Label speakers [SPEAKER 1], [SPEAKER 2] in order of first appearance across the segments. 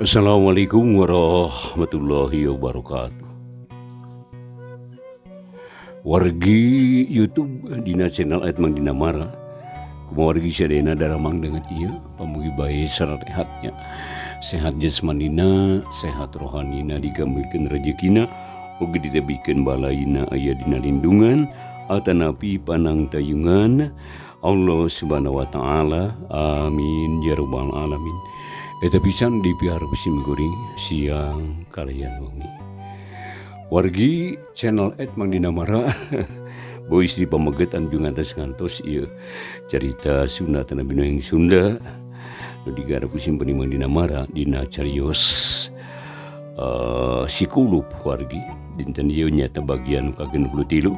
[SPEAKER 1] Assalamualaikum warahmatullahi wabarakatuh. Wargi YouTube dina channel Ed Mang Dina Mara. Kumaha wargi sadayana daramang dengan ieu pamugi bae sarehatnya. Sehat jasmanina, sehat rohanina, digambilkeun rejekina, oge ditebikeun balaina aya dina lindungan atanapi panangtayungan Allah Subhanahu wa taala. Amin ya rabbal alamin. Eta pisan dipiharep sim kuring siang kalian wengi. Wargi channel Ed Mang Dina Mara boys di pamegetan jeung ngantos ngantos ieu carita Sunda tanah Binoeng Sunda nu digarap ku sim kuring Mang Dina Mara dina carios Si Kulup. Wargi, dinten ieu nyaeta bagian nu ka-63.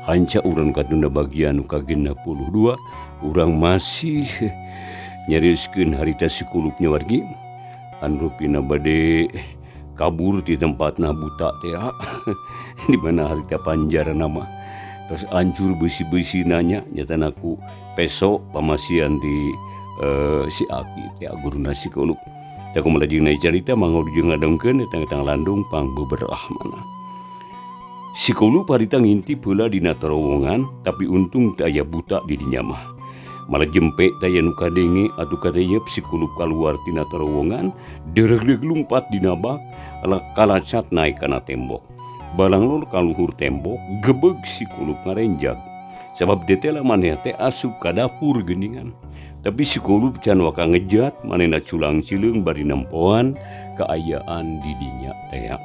[SPEAKER 1] Hanca urang katunda bagian nu ka-62, urang masih nyarioskeun harita Si Kulupnya, wargi, anu rupina bade kabur di tempatna buta teh di mana harita panjarana mah terus hancur besi-besi nanya nyatana ku peso pamasian di si aki teh, guruna Si Kulup. Tah, kumaha lajengna carita, mangga wilujeng ngadongkeun tentang landung pang beberahmana. Si Kulup harita ngintip heula dina terowongan, tapi untung teu aya buta di dinya mah. Malah jempe taya nu kadenge. Atuh katayep Si Kulup kaluar tina terowongan, deregdeg lumpat dina bak, kalacat naik kana tembok. Balanglor ka luhur tembok, gebeg Si Kulup ngarenjag sabab detela maneh teh asup ka dapur geuningan. Tapi Si Kulup can waka ngejat, manehna culang cileung bari nempoan kaayaan di dinya teh.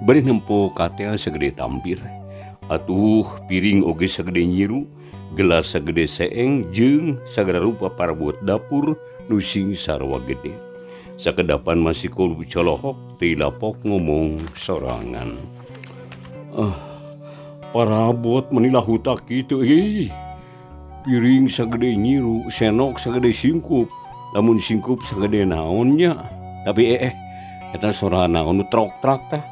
[SPEAKER 1] Bari nempo katel sagede tampir, atuh piring oge sagede nyiru, gelas sagede seeng, jeung sagala rupa parabot dapur nu sing sarua gede. Sakedapan masih Kulup colohok teu lapok ngomong sorangan, "Ah, parabot meni lahuta kitu ih. Piring sagede nyiru, senok sagede singkup, lamun singkup sagede naonnya? Tapi eh, eta sora naon nu trok-trak teh?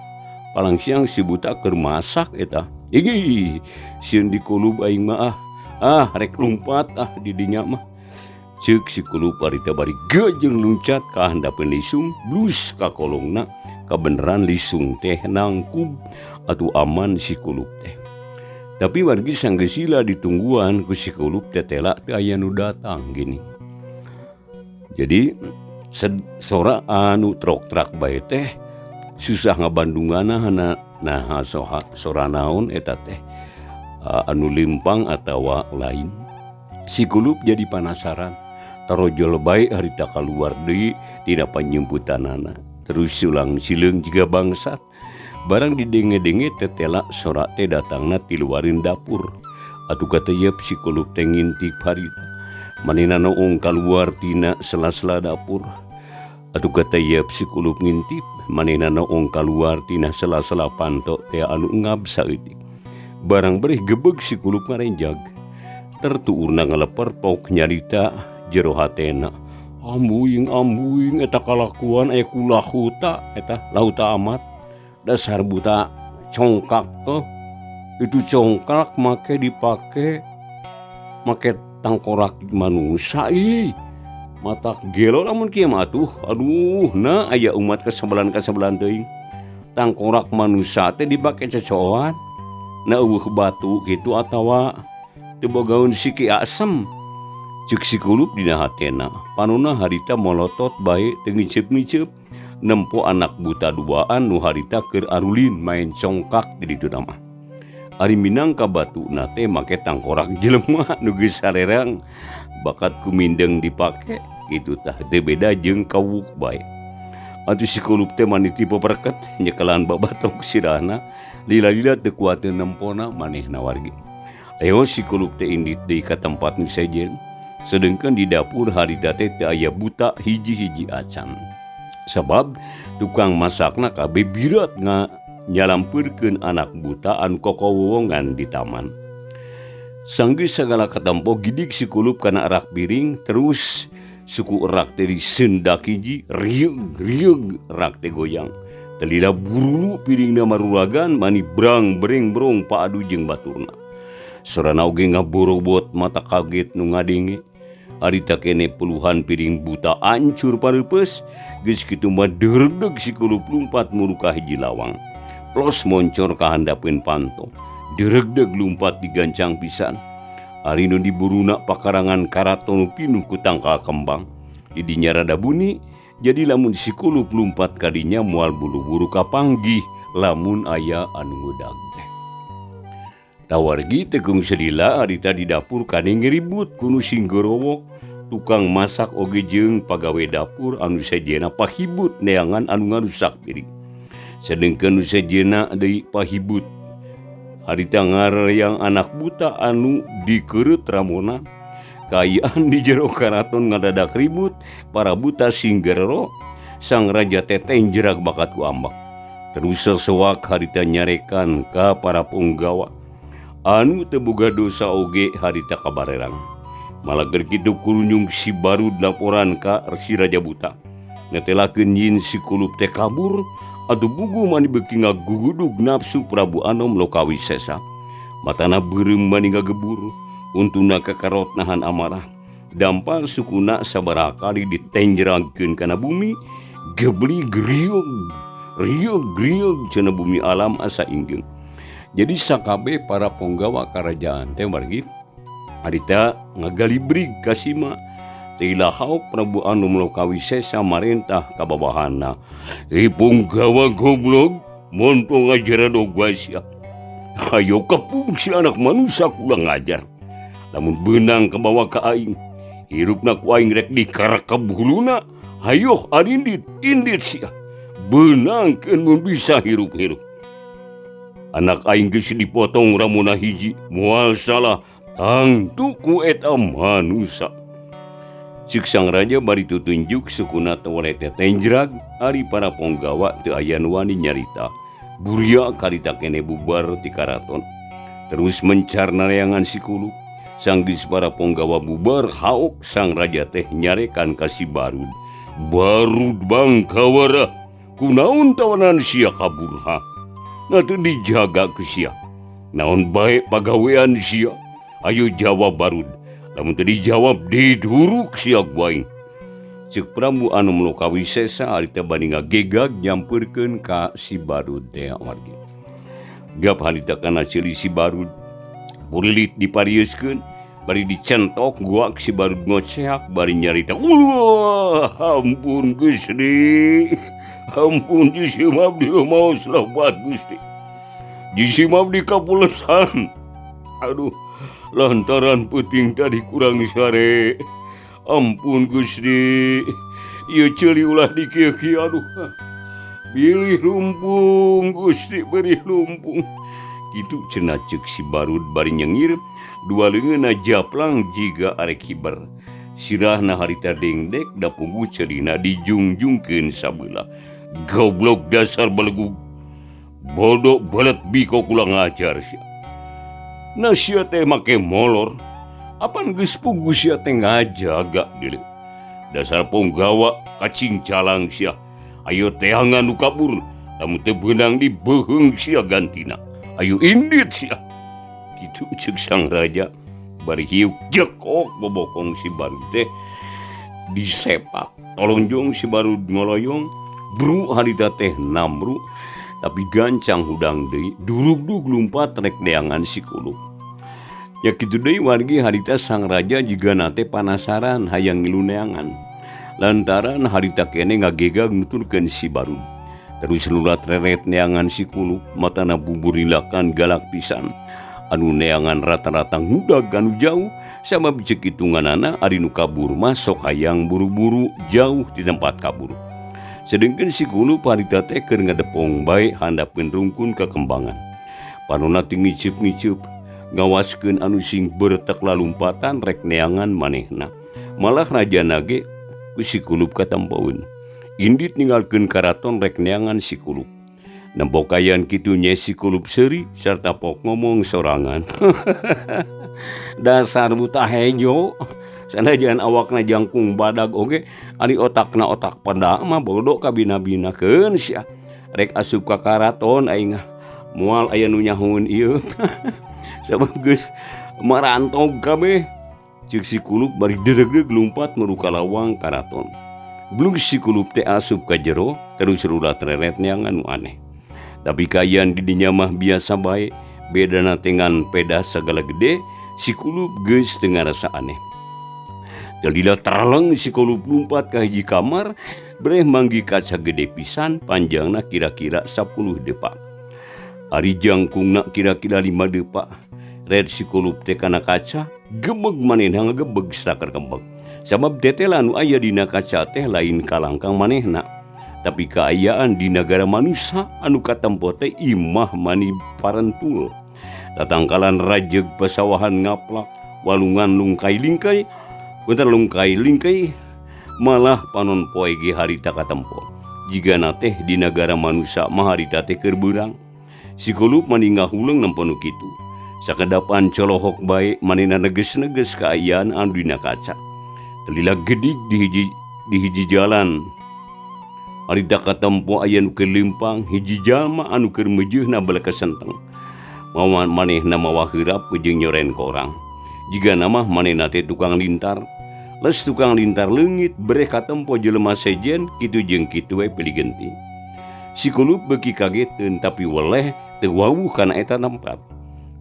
[SPEAKER 1] Palang siang si buta keur masak eta. Ih, sieun dikulub aing mah. Ah ah, rek lumpat ah di dinya mah," ceuk Si Kulup harita bari gejeng luncat ka handapeun lisung, blus ka kolongna. Kabeneran lisung teh nangkub, atuh aman Si Kulup teh. Tapi wargi, sanggeus sila ditungguan ku Si Kulup teh tela teu aya nu datang gini. Jadi sora anu trok-trak bae teh susah ngabandunganna. Nah, sora naon eta teh, anu limpang atawa lain? Si Kulup jadi panasaran, tarojol bae harita kaluar deui tina panyumputanana, terus sulang sileung jiga bangsat. Barang didenge-denge tetela sora teh datangna ti luareun dapur. Atuh kateyep Si Kulup teh ngintip harita, manehna noong kaluar tina sela-sela dapur. Atuh kateyep Si Kulup ngintip, manehna noong kaluar tina sela-sela panto teh anu ngab saeutik. Barang bereh gebeg Si Kulup ngarenjag, tertuurna ngaleperpok, nyarita jero hatena, "Ambuing, ambuing, eta kalakuan aya ku lahuta eta, lahuta amat. Dasar buta congkak tuh. Itu congkak make dipake make tangkorak manusia. Ih, matak gelo lamun kieu mah atuh. Aduh, nah, aya umat kasebelan-kasebelan teuing. Tangkorak manusia teh dipake cocoan. Na euweuh batu kitu atawa teu bogaeun siki asem," ceuk Si Kulup dina hatena. Panona harita molotot bae teu ngiceup-ngiceup, nempo anak buta duaan nu harita keur arulin main congkak di ditu mah. Ari minangka batuna teh make tangkorak jelema nu geus sarerang bakat kumindeng dipake kitu. Tah, teu beda jeung kawuk bae. Atuh Si Kulup teh maniti peperket nyekelan babatok sirahna, lila-lila teu kuateun nempona manehna. Wargi, ayo Si Kulup teh indit deui ka tempat nu sejen. Sedengkeun di dapur harita teh teu aya buta hiji-hiji acan, sabab tukang masakna kabeh birat nga nyalampeurkeun anak buta anu kokowowongan di taman. Sanggeus sagala katempo, gidig Si Kulup kana rak piring. Terus suku rak teh disendak hiji, rieug rieug rak teh goyang. Telila burulu piringna maruragan, mani brang breng brong paadu jeung baturna. Sorana oge ngaborobot, mata kaget nu ngadenge. Harita kene puluhan piring buta ancur pareupes geus kitu mah deredeg si kulup lumpat muru ka hiji lawang. Plos moncor ka handapeun panto. Deregdeg lumpat digancang pisan. Ari nu diburuna pakarangan karaton nu pinuh ku tangkal kembang. Di dinya rada buni, jadi lamun si kulup lumpat ka dinya moal buru-buru kapanggih lamun aya anu ngudag teh. Tawargi tekung sedila harita di dapur kadenge ribut ku nu singgorowok tukang masak oge jeung pagawe dapur anu sejenna pahibut neangan anu ngarusak piring. Sedengkeun nu sejenna deui pahibut. Harita ngarayang anak buta anu dikeureup ramona. Kaayaan di jero karaton ngadadak ribut, para buta singgerero, sang raja teh tenjerak bakat ku ambak. Terus sesewak harita nyarekan ka para punggawa. Anu teu boga dosa oge harita kabarerang. Malah keur kitu kurunyung si Barud laporan ka si Raja Buta. Netelakeun yin si kulup teh kabur, atuh bugu mani beuki ngagugudug nafsu Prabu Anom Lokawisesa. Matana beureum mani ngagebur, untuna kakarot nahan amarah. Dampal sukuna sabaraha kali ditenjeragkeun kana bumi, gebli griog, riog griog cenah bumi alam asa inggeng. Jadi sakabe para punggawa karajaan teh margi harita ngagalibrig ka sima. Teh haok Prabu Anom Lokawisesa marentah ka babahana. Hei punggawa goblok, montong ngajar dog wae sia. Hayo kepung si anak manusia kula ngajar. Lamun beunang kabawa ka aing, hirupna ku aing rek dikarekeb huluna. Hayo arindit, indit sia. Beunangkeun mun bisa hirup-hirup. Anak aing geus dipotong ramona hiji, moal salah tangtu ku eta manusa. Cik sang raja bari tutunjuk sukuna tewaleh teh tenjrag, ari para ponggawa teu aya nu wani nyarita. Buria karita kene bubar ti karaton. Terus mencar nareangan si kulup. Sanggis para ponggawa bubar haok sang raja teh nyarekan ka si Barud. Barud bangkawara, kunaon tawanan sia kabur ha? Nah teu dijaga ku sia. Naon bae pagawean sia? Ayo jawab Barud. Lamun teu dijawab diduruk sia ku aing. Ceuk Prabu Anom Lokawisesa harita bari ngagegag nyampeurkeun ka si Barud teh wargi. Gap harita kana ceuli si Barud. Purilit diparieuskeun, bari dicentok guak si Barud ngoceak bari nyarita. Wah, ampun Gusti. Ampun jisim abdi mau selamat Gusti. Jisim abdi kapulesan. Aduh, lantaran peuting tadi kurang sare. Ampun Gusti. Ieu ceuli ulah dikieu-kieu aduh. Bilih lumpung Gusti, beri lumpung. Kitu cenah ceuk si Barud bari nyengir, dua leungeunna japlang jiga arek hiber. Sirahna harita dengdek da punggu ceulina dijungjungkeun sabelah. Goblok dasar belegug. Bodoh belet biko kula ngajar sia. Na sia teh make molor. Apan geus pugu sia teh ngajaga deuleu. Dasar punggawa kacing calang sia. Ayo teangan nu kabur, lamun teu beunang dibeuheung sia gantina. Ayo indit sia. Kitu ceuk sang raja. Bari hiuk jekok bobokong si Barud teh disepak. Tolongjong si Barud ngoloyong, bru harita teh namru, tapi gancang hudang deui, durugdug lumpat rek neangan si kulup. Ya kitu deui wargi harita sang raja jiga nate panasaran hayang ngilu neangan. Lantaran harita kene ngagegag nuturkeun si Barud. Terus lurat reret neangan si kulup, matana buburilakan galak pisan. Anu neangan rata-rata ngudag anu jauh, sama becek hitunganana ari nu kabur mah sok hayang buru-buru jauh di tempat kabur. Sedengkeun si kulup harita teh keur ngadepong bae handapeun rungkun kakembangan. Panona teu ngiceup-ngiceup, ngawaskeun anu sing beretek lalumpatan rek neangan manehna. Malah rajana ge ku si kulup katempoeun. Indit ninggalkeun karaton rek neangan si kulup. Nempokayan kitu nye si kulup seuri sarta pok ngomong sorangan. Dasar buta hejo, sanajan awakna jangkung badag oge, ari otakna otak peda mah bodoh kabina-binakeun sia. Rek asup ka karaton aing moal aya nu nyahoeun ieu. Sabab geus marantog kabeh. Ceuk si Kulup bari deregdeg lumpat meru ka lawang karaton. Blug si Kulup teh asup ka jero terus rulat reret neangan nu aneh. Tapi kaayaan di dinya mah biasa bae, bedana teh ngan peda sagala gede, si Kulup geus teu ngarasa aneh. Lila taraleng si Kulup lumpat ka hiji kamar, breh manggih kaca gede pisan panjangna kira-kira 10 depa. Ari jangkungna kira-kira 5 depa. Red si Kulup teh kana kaca, gebeg manehna ngagebeg satakar kembeg. Sabab tetela nu aya dina kaca teh lain kalangkang manehna. Tapi kaayaan di nagara manusa anu katempo teh imah mani parentul. Tatangkalan rajeg pasawahan ngaplak, walungan lungkai-lingkai, bentar lungkai-lingkai, malah panon poe ge harita katempo. Jigana teh di nagara manusa mah harita teh keur beurang. Si Kulup mani ngahuleng nempo nu kitu. Sakedapan colohok bae manehna neges-neges kaayaan anu dina kaca. Lila gedig di hiji jalan. Harita katempo aya nu keur leumpang, hiji jalma anu keur meujeuhna balakesenteng. Mawa manehna mawa heurap jeung nyoren ka orang. Jigana mah manehna teh tukang lintar. Les tukang lintar leungit breh katempo jelema sejen kitu jeung kitu we pilih genti. Si Kulup beuki kageteun tapi weleh teu wawuh kana eta tempat.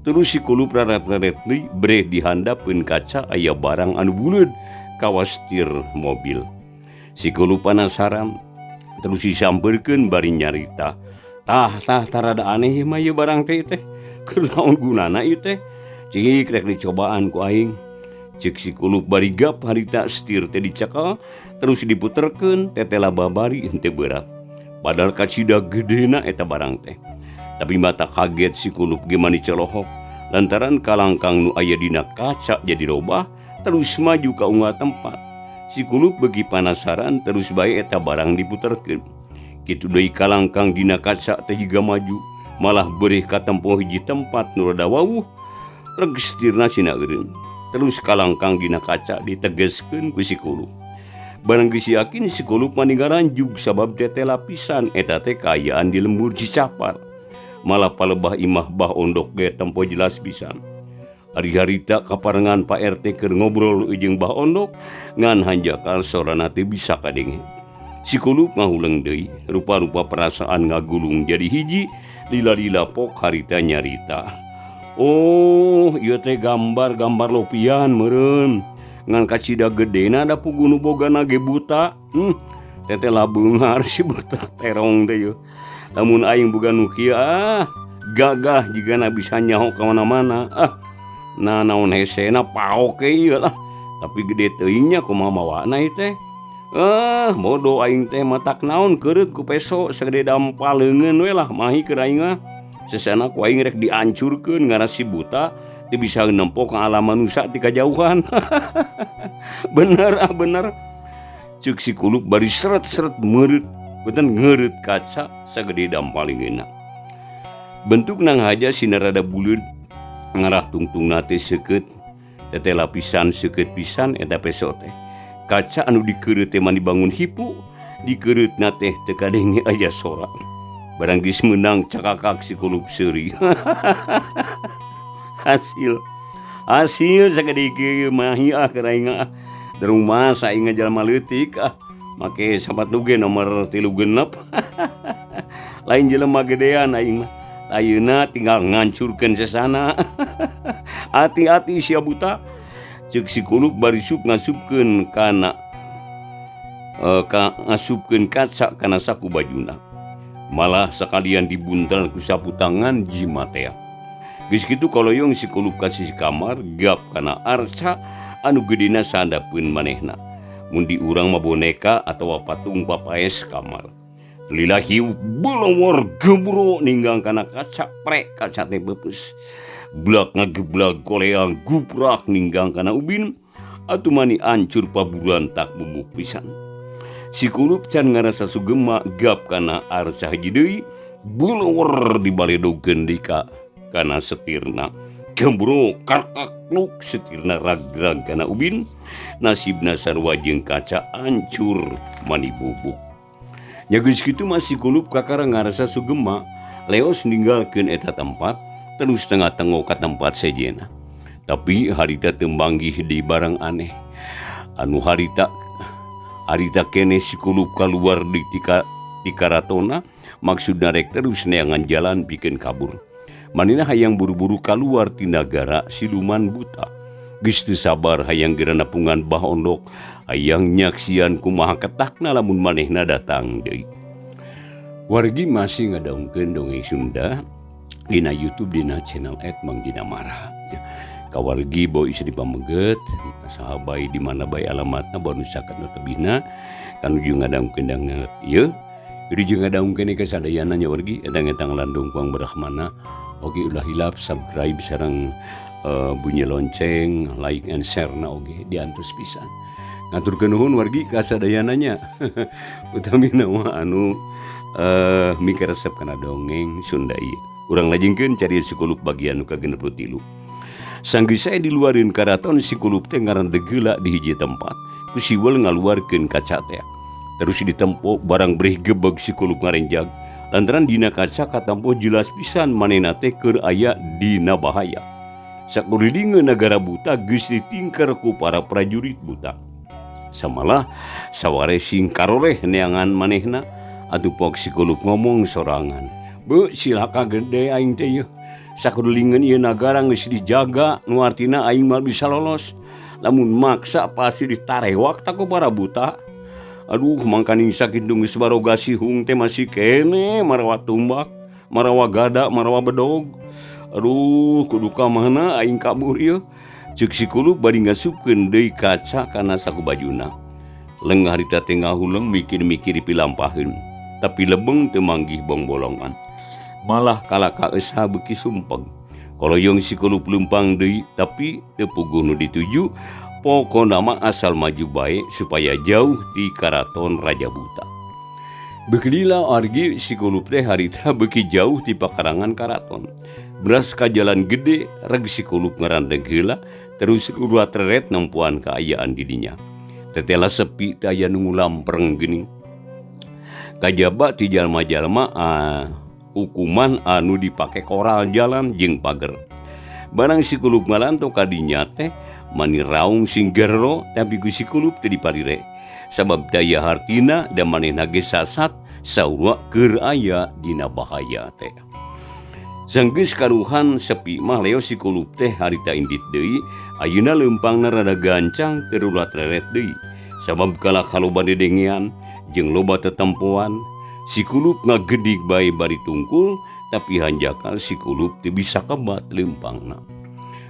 [SPEAKER 1] Terus si Kulup raret-raret deui breh dihandapeun kaca aya barang anu buleud kawas tir mobil. Si Kulup panasaran terus disampeurkeun bari nyarita. Tah tah tarada aneh ieu mah ieu barang teh teh. Keur naon gunana ieu teh? Cik rek dicobaan ku aing. Ceuk si Kulup bari gap harita setir teh dicekel terus diputerkeun tetela babari henteu berat. Padahal kacida gedena eta barang teh. Tapi mata kaget si Kulup ge mani colohok lantaran kalangkang nu aya dina kaca jadi robah terus maju ka unggal tempat. Si Kulup beuki panasaran terus bae eta barang diputerkeun. Kitu deui kalangkang dina kaca teh jiga maju malah beurih katempo hiji tempat nu rada wawuh reg setirna sina eureun. Terus kalangkang dina kaca ditegeskeun ku si Kulup. Barang geus yakin si Kulup mani ngaranjug sabab teh lapisan eta teh kaayaan di lembur Cicapar. Malah palebah imah Bah Ondok ge tempo jelas pisan. Ari harita kaparengan Pak RT keur ngobrol jeung Bah Ondok ngan hanjakal sorana teu bisa kadenge. Si Kulup ngahuleng deui, rupa-rupa perasaan ngagulung jadi hiji, lila-lila pok harita nyarita. Oh, ieu teh gambar-gambar lopian meureun. Ngan kacida gedena da puguh nu bogana ge buta. Teteh labeunghar si buta terong teh yeuh. Lamun aing boga nu kieu ah, gagah jigana bisa nyaho ka mana-mana. Ah, nah naon hesena paok ge ieu lah. Tapi gede teuing nya kumaha mawana ieu teh. Bodoh aing teh matak naon keureut ku peso sagede dampal leungeun we lah mahi keur aing mah. Sesana ku aing rek diancurkeun ngaran si buta teu bisa nempo ka alam manusa ti kajauhan. Bener ah bener. Ceuk si Kulup bari seret-seret meureut, beuteun ngeureut kaca sagede dampalingeunna. Bentuk nang haja sina rada buleud, ngarah tungtungna teh seukeut, teteh lapisan seukeut pisan eta peso teh. Kaca anu dikeureut teh mani bangun hipu, dikeureutna teh teu kadenge aya sora. Barang geus meunang cakakak si Kulup seuri. Hasil. Hasil sagede kieu mahi ah keur aing ah. Darumah aing jalma leutik ah. Make sapatu ge nomor 36. Lain jelema gedean aing mah. Ayeuna tinggal ngancurkeun sesana. Hati-hati sia buta. Ceuk si Kulup bari sup ngasupkeun kana ka ngasupkeun kaca kana saku bajuna. Malah sakalian dibuntel ku sapu tangan jimatea. Geus kitu koloyong si Kulup ka sisi kamar gap kana arca anu gedena sahandapeun manehna. Mun di urang mah boneka atawa patung papaes kamar. Lila hiu belawar gebro ninggang kana kaca prek kaca teh beupeus. Blak ngageblag koleang guprak ninggang kana ubin atuh mani ancur paburuan tak bubuk pisan. Si Kulup can ngarasa sugema gap kana arca hiji deui bulawar dibaledogkeun deui ka kana setirna. Gembro karkakluk setirna rag-rag kana ubin, nasibna sarua jeung kaca ancur mani bubuk. Nya geus kitu mah si Kulup kakara ngarasa sugema, leos ninggalkeun eta tempat terus tengah-tengok ka tempat sejena. Tapi harita teu manggih di barang aneh. Anu harita harita keneh si kulup kaluar di tika di karatona maksudna rek terus neangan jalan pikeun kabur. Manehna hayang buru-buru kaluar ti nagara siluman buta. Geus teu sabar hayang geura nepungan Bah Ondok, hayang nyaksian kumaha ketakna lamun manehna datang deui. Wargi masih ngadongkeun dongeng Sunda dina YouTube dina channel @mangdinamara. Kawargi bawa istri pameget saha bae di mana bae alamatna baru sakat nu tebihna kanu jeung ngadangkeun danget ieu. Jadi jeung ngadangkeun ka sadayana nya wargi etang-etang landung kuang brahmana. Oge ulah hilap subscribe sareng bunyi lonceng, like and share na oge diantos pisan. Ngaturkeun nuhun wargi ka sadayana nya. Utamina mah anu mikaresep kana dongeng Sunda ieu. Urang lajengkeun cari Si Kulup bagian nu ka-63. Sanggeus sae diluareun karaton si Kulup teh ngarandeg heula di hiji tempat. Ku siwel ngaluarkeun kaca teh. Terus ditempo barang breh gebeg si Kulup ngarenjag. Lantaran dina kaca katampo jelas pisan manehna teh keur aya dina bahaya. Sakulilingeun nagara buta geus ditingker ku para prajurit buta. Samalah saware sing karoreh neangan manehna atuh pok si Kulup ngomong sorangan. Beuh silaka gede aing teh yeuh. Sakulilingeun ieu nagara geus dijaga nu artina aing moal bisa lolos. Lamun maksa pasti ditarewak tak ku para buta. Aduh mangkaning sakitu geus baroga sihung teh masih keneh marawa tumbak, marawa gada, marawa bedog. Aduh kudu ka mana aing kabur ieu. Ceuk si Kulup bari ngasupkeun deui kaca kana saku bajuna. Lengah harita teh ngahuleng mikir-mikir pilampaheun, tapi lebeng teu manggih bongbolongan. Malah kalaka esa beuki sumpeg. Koloyong si Kulup leumpang deui tapi teu puguh nu dituju. Pokona mah asal maju bae supaya jauh ti karaton Raja Buta. Beuki lila wargi si Kulup teh harita beuki jauh ti pakarangan karaton. Beras ka jalan gede reg si Kulup ngarandeg heula terus urat reret nempuan kaayaan di dinya. Tetela sepi teh aya nu ngulampreng geuning. Kajaba ti jalma-jalma hukuman anu dipake koral jalan jeung pager. Barang si Kulup ngalanto ka dinya teh mani raung sing gero tapi ku si Kulup teu dipalire. Sabab daya hartina da manehna ge sasat saurua keur aya dina bahaya teh. Sanggeus karuhan sepi mah leo si Kulup teh harita indit deui, ayeuna leumpangna rada gancang teu rulat reret deui. Sabab kalah kaloba dedengean jeung loba tetempoan, si Kulup ngagedig bae bari tungkul, tapi hanjakal si Kulup teu bisa kebat leumpangna.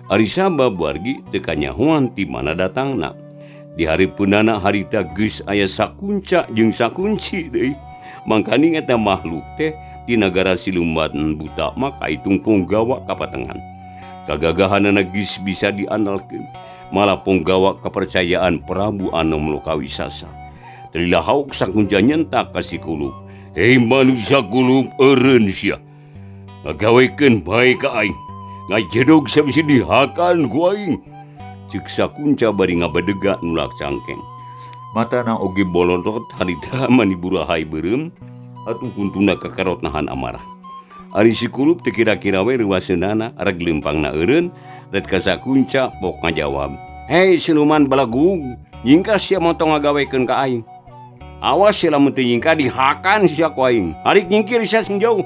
[SPEAKER 1] Ari sabab wargi teu kanyahoan ti mana datangna. Di hareupeunana harita geus aya sakunca jeung sakunci deui. Mangkaning eta makhluk teh di nagara siluman buta mah kaitung punggawa kapatengan. Kagagahanana geus bisa diandalkeun. Malah punggawa kepercayaan Prabu Anom Lokawisasa. Telilah hauk sakunca nyentak ka si Kulup. Hei manusia Kulup eureun sia. Ngagawekeun bae ka aing. Ngajedog sabisi dihakan ku aing. Ceuk sakunca bari ngabadega nulak cangkeng. Matana oge bolontot harita mani burahai beureum atuh huntuna kakarot nahan amarah. Ari si Kulup teu kira-kira we reuaseunana reg leumpangna eureun ret ka sakunca pok ngajawab. Hei siluman balagug, nyingkah sia montong ngagawekeun ka aing. Awas sia lamun teu nyingkah dihakan sia ku aing. Harik nyingkir sia sing jauh.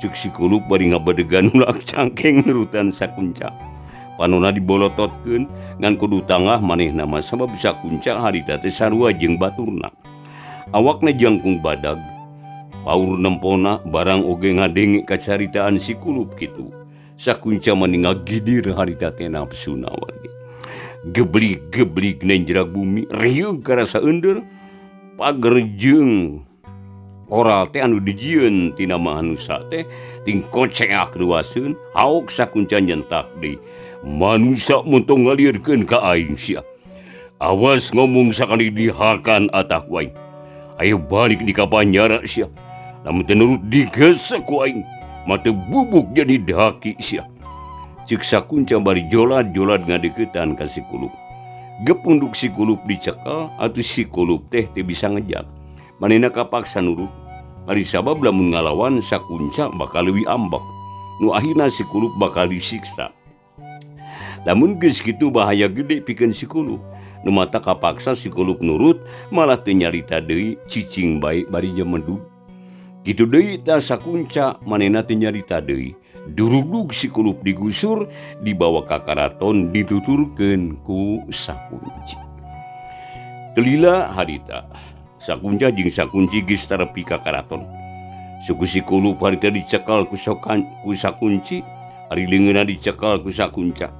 [SPEAKER 1] Ceuk si Kulup bari ngabadegan nulak cangkeng nurutan sakunca. Panona dibolototkeun ngan kudu tangah manehna mah sabab sakunca harita teh sarua jeung baturna. Awakna jangkung badag. Paur nempona barang oge ngadenge kacaritaan si Kulup kitu. Sakunca mani ngagidir harita teh nafsuna wargi. Geblig-geblig nenjrag bumi riung karasa eundeur pager jeung oral teh anu dijieun tina manusa teh ting koceak ruaseun haok sakunca nyentak deui. Manusa montong ngalieurkeun ka aing sia. Awas ngomong sakali dihakan atah ku aing. Ayo balik di ka panjara sia. Lamun teu nurut digesek ku aing. Mata bubuk jadi daki sia. Ceuk sakunca bari jolad-jolad ngadeuketan ka si Kulup. Gepunduk si Kulup dicekel atuh si Kulup teh teu bisa ngejak. Manehna kapaksa nurut. Ari sabab lamun ngalawan sakunca bakal leuwih ambek. Nu akhirna si Kulup bakal disiksa. Lamun geus kitu bahaya gede pikeun si Kulup. Nu mata kapaksa si Kulup nurut malah teu nyarita deui cicing bae bari jemedug. Kitu deui tah Sakunca manehna teu nyarita deui. Durugdug si Kulup digusur dibawa ka karaton dituturkeun ku Sakunci. Telila harita Sakunca jeung Sakunci geus tarepi ka karaton. Suku si Kulup harita dicekal ku Sakunci, ari leungeunna dicekal ku Sakunca.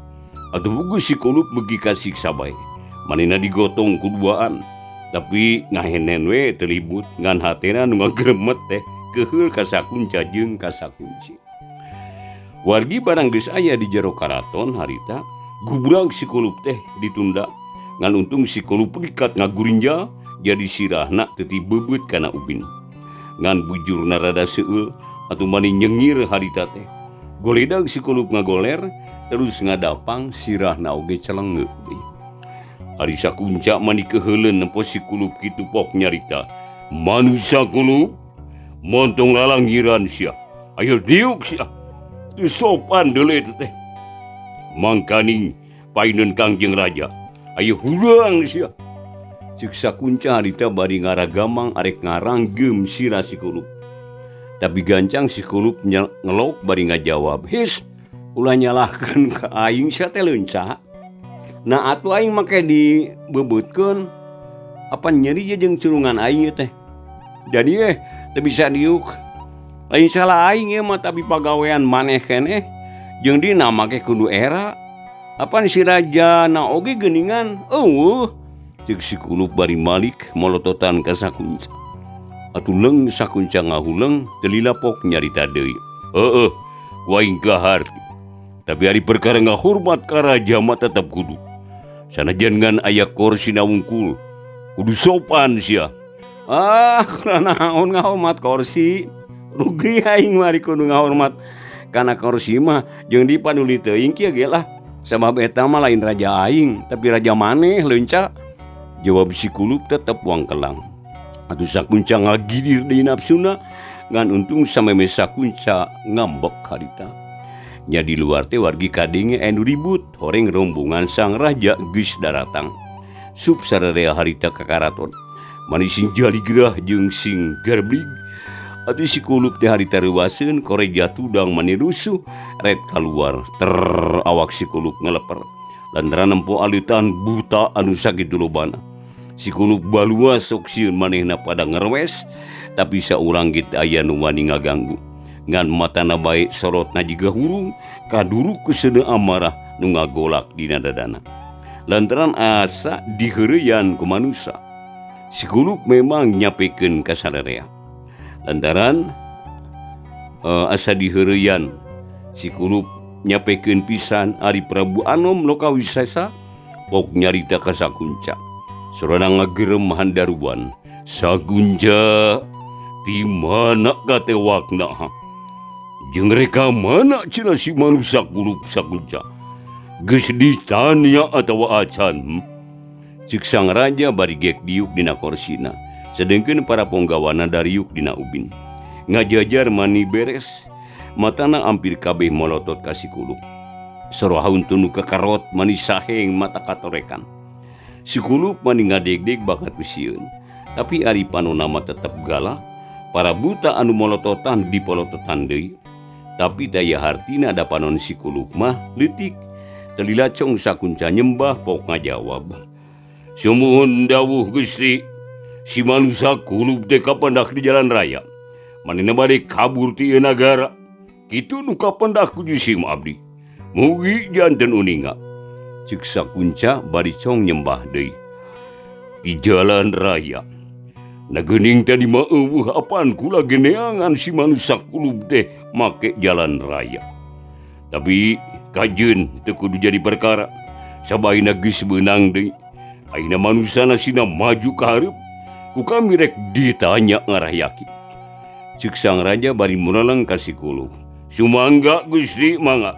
[SPEAKER 1] Atuh bugu si Kulup beuki kasiksa bae. Manehna digotong ku duaan, tapi ngahenen we teu ribut ngan hatena nu ngagremet teh keuheul ka Sakunca jeung ka Sakunci. Wargi barang geus aya di jero karaton harita, gubrag si Kulup teh ditunda. Ngan untung si Kulup pikat ngagurinjal jadi sirahna teu tibebeut kana ubin. Ngan bujurna rada seueul atuh mani nyengir harita teh. Goledag si Kulup ngagoler terus ngadapang sirahna oge celenge deui. Ari Sakunca mani keuheuleun nempo si Kulup kitu pok nyarita. Manusia Kulup montong lalanggiran sia. Ayo diuk sia. Teu sopan deuleu eta teh. Mangkaning painun Kangjeng Raja. Ayo hurang sia. Ceuk Sakunca harita bari ngaragamang arek ngaranggem sirah si Kulup. Tapi gancang si Kulup ngelok bari ngajawab, "His, ulah nyalahkeun ka aing sia teh leunca. Nah atuh aing make dibebeutkeun apa nyeri jeung curungan aing ieu teh. Jadi teu bisa diuk. Lain salah aing ieu mah tapi pagawean maneh keneh jeung dina make kudu era. Apan si raja na oge geuningan eueuh." Ceuk si Kulup bari malik molototan ka Sakunca. Atuh leung Sakunca ngahuleng teu lila pok nyarita deui. Heueuh, ku aing kaharti. Tapi ari perkara ngahormat ka raja mah tetep kudu. Sanajan ngan aya korsina wungkul, kudu sopan sia. Ah, kunaon ngahormat korsi? Rugi aing mah ari kudu ngahormat kana korsi mah jeung dipanuli teuing kieu ge lah. Sabab eta mah lain raja aing, tapi raja maneh leunca. Jawab si Kulup tetep wangkelang. Atuh Sakunca ngagidir deui nafsuna, ngan untung sameme Sakunca ngambek harita. Nya di luar teh wargi kadenge anu ribut, horeng rombongan sang raja geus daratang. Sup sararea harita ka karaton. Mani sing jaligrah jeung sing garblig. Atuh si Kulup teh harita reuaseun koreja tudang mani rusuh, ret kaluar ter awak si Kulup ngeleper. Lantaran nempo alitan buta anu sakitu lobana. Si Kulup baluas sok sieun manehna pada ngerwes, tapi saurang ge teu aya nu wani ngaganggu. Ngan matana bae sorotna jiga hurung, kaduruk ku seuneu amarah nu ngagolak dina dadana. Lantaran asa diheureyan ku manusa. Si Kulup memang nyapekeun ka sararea. Lantaran asa diheureyan si Kulup nyapekeun pisan ari Prabu Anom Lokawisesa pok nyarita ka Sakunca. Sorana ngagerem handaruan. Sakunca di mana katewakna? Jeung reka mana cenah si manusia Kulup Sakunca? Geus ditanya atawa acan? Ceuk sang raja bari gek diuk dina korsina. Sedengkeun para ponggawana dariuk dina ubin. Ngajajar mani beres, matana ampir kabeh molotot ka si Kulup. Sorohaun tunu kakarot mani saheng mata katorekan. Si Kulup mani ngadegdeg bakat sieun. Tapi ari panona mah tetep galak, para buta anu molototan dipolototan deui. Tapi daya hartina da panon si Kulup mah leutik. Telila cong Sakunca nyembah pok ngajawab. Sumuhun dawuh Gusti, si manusia Kulup teh kapendak di jalan raya. Manehna bade kabur ti ieu nagara. Kitu nu kapendak ku jisim abdi. Mugi janten uninga. Ceuk Sakunca bari cong nyembah deui. Di jalan raya. Na geuning tadi mah eueuh apaan kula geneangan si manusia Kulup teh make jalan raya. Tapi kajeun teu kudu jadi perkara. Sabaina geus beunang deui. Ayeuna manusana sina maju ka hareup. Ku kami rek ditanya ngarayaki. Ceuk sang raja bari mureleng ka si Kulup. Sumangga Gusti mangga.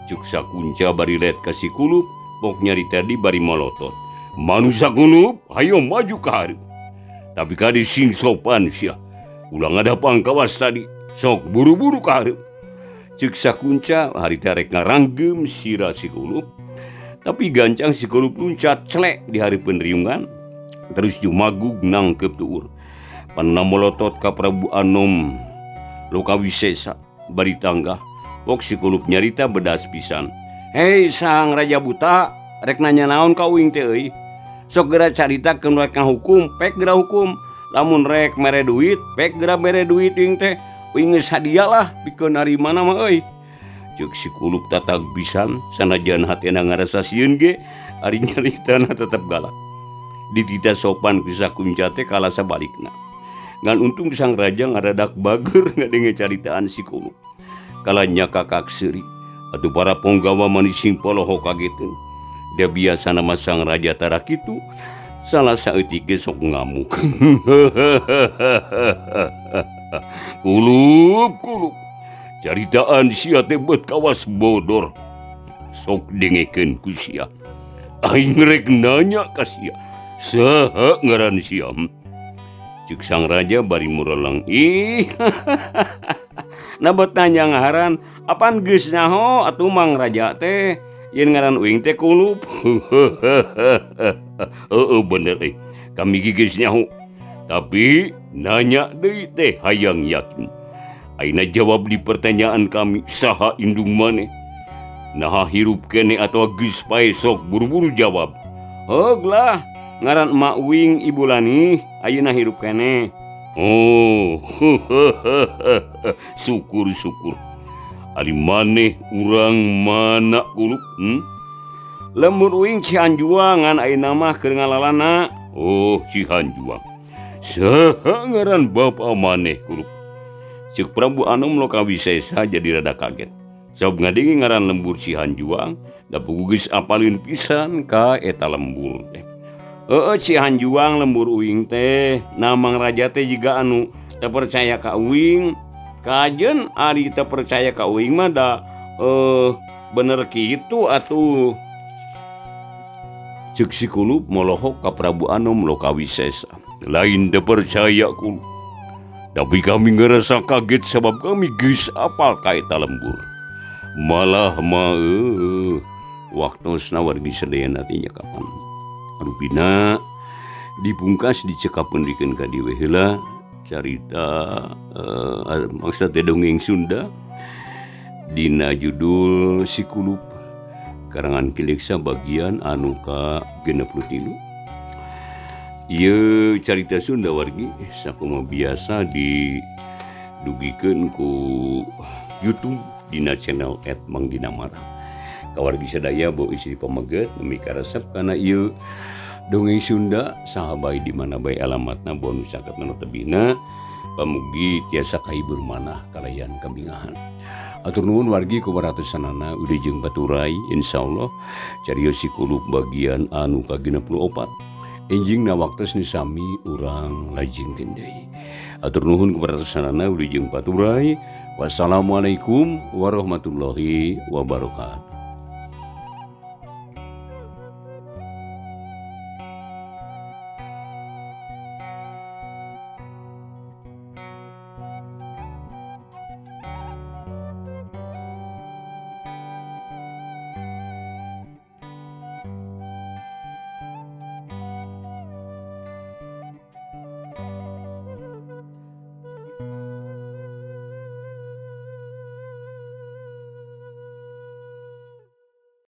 [SPEAKER 1] Ceuk Sakunca bari let ka si Kulup, pok nyarita di bari molotot. Manusia Kulup, hayo maju ka hareup. Tapi kadi sing sopan sia. Ulah ngadapang kawas tadi, sok buru-buru ka hareup. Ceuk Sakunca harita rek ngaranggem sirah si Kulup. Tapi gancang si Kulup luncat celek di hareupeun riungan terus jumagug nangkep tuur. Panona molotot ka Prabu Anom Lokawisesa bari tanggah. Pok si Kulup nyarita bedas pisan. Hei sang Raja Buta, rek nanya naon ka uing teh euy? Sok geura caritakeun rek ngahukum, pek geura hukum. Lamun rek mere duit, pek geura mere duit uing teh. Uing geus hadiah lah pikeun narimana mah euy. Ceuk si Kulup tatag pisan, sanajan hatena ngarasa sieun ge, ari nyaritana tetep galak. Ditita sopan ku Sakunca teh kalah sabalikna. Ngan untung sang raja ngaradak bager ngadenge caritaan si Kulup. Kalanya kakak seuri, atuh para ponggawa manising poloho kageteun. Da biasana mah sang raja tara kitu, salah saeutik ge sok ngamuk. Kulup, kulup. Caritaan sia teh beut kawas bodor. Sok dengekeun ku sia. Aing rek nanya ka sia. Saha ngaran sia? Ceuk sang raja bari murelang. Ih. Nabat nanya ngaran, apan geus nyaho atuh mang raja teh? Yen ngaran uing teh Kulup. Heueuh bener euy. Kami ge geus nyaho. Tapi nanya deui teh hayang yakin. Ayeuna jawab di pertanyaan kami, saha indung maneh? Naha hirup keneh atawa geus pae sok buru-buru jawab. Heug lah, ngaran emak uing Ibu Lani, ayeuna hirup keneh. Oh, syukur-syukur. Ari maneh urang mana Kulup? Lembur uing Cihanjuang ngan ayeuna mah keur ngalalana. Oh, Cihanjuang. Saha ngaran bapa maneh Kulup? Ceuk Prabu Anom Lokawisesa jadi rada kaget. Sabab ngadenge ngaran lembur Cihanjuang, da puguh geus apaleun pisan ka eta lembur teh. Heueuh Cihanjuang lembur uing teh, nah Mang Raja teh jiga anu teu percaya ka uing. Kajeun ari teu percaya ka uing mah da bener kitu atuh. Ceuk si Kulup molohok ka Prabu Anom Lokawisesa. Lain teu percaya Kulup. Tapi kami ngerasa kaget sebab kami geus apal ka eta lembur. Malah mah waktosna wargi sadayana teh kapan. Rupina dipungkas dicekapeun dikeun ka dieu heula carita maksud teh dongeng Sunda dina judul Si Kulup karangan Ki Leksa bagian anu ka 63. Ieu carita Sunda wargi sakumaha biasa didugikeun ku YouTube dina channel @mangdinamara. Kawargi sadaya bau istri pameget nemi karesep kana ieu dongeng Sunda saha bae di mana bae alamatna bonus caket nu tebihna pamugi tiasa kahibur manah kalayan kabingahan. Atur nuhun wargi kumaratusanana udah jeung baturai insyaallah carios Si Kulup bagian anu ka-64. Enjing na waktos nu sami urang lajengkeun deui. Atur nuhun kumaratusanana udah jeung baturai. Wassalamualaikum warahmatullahi wabarakatuh.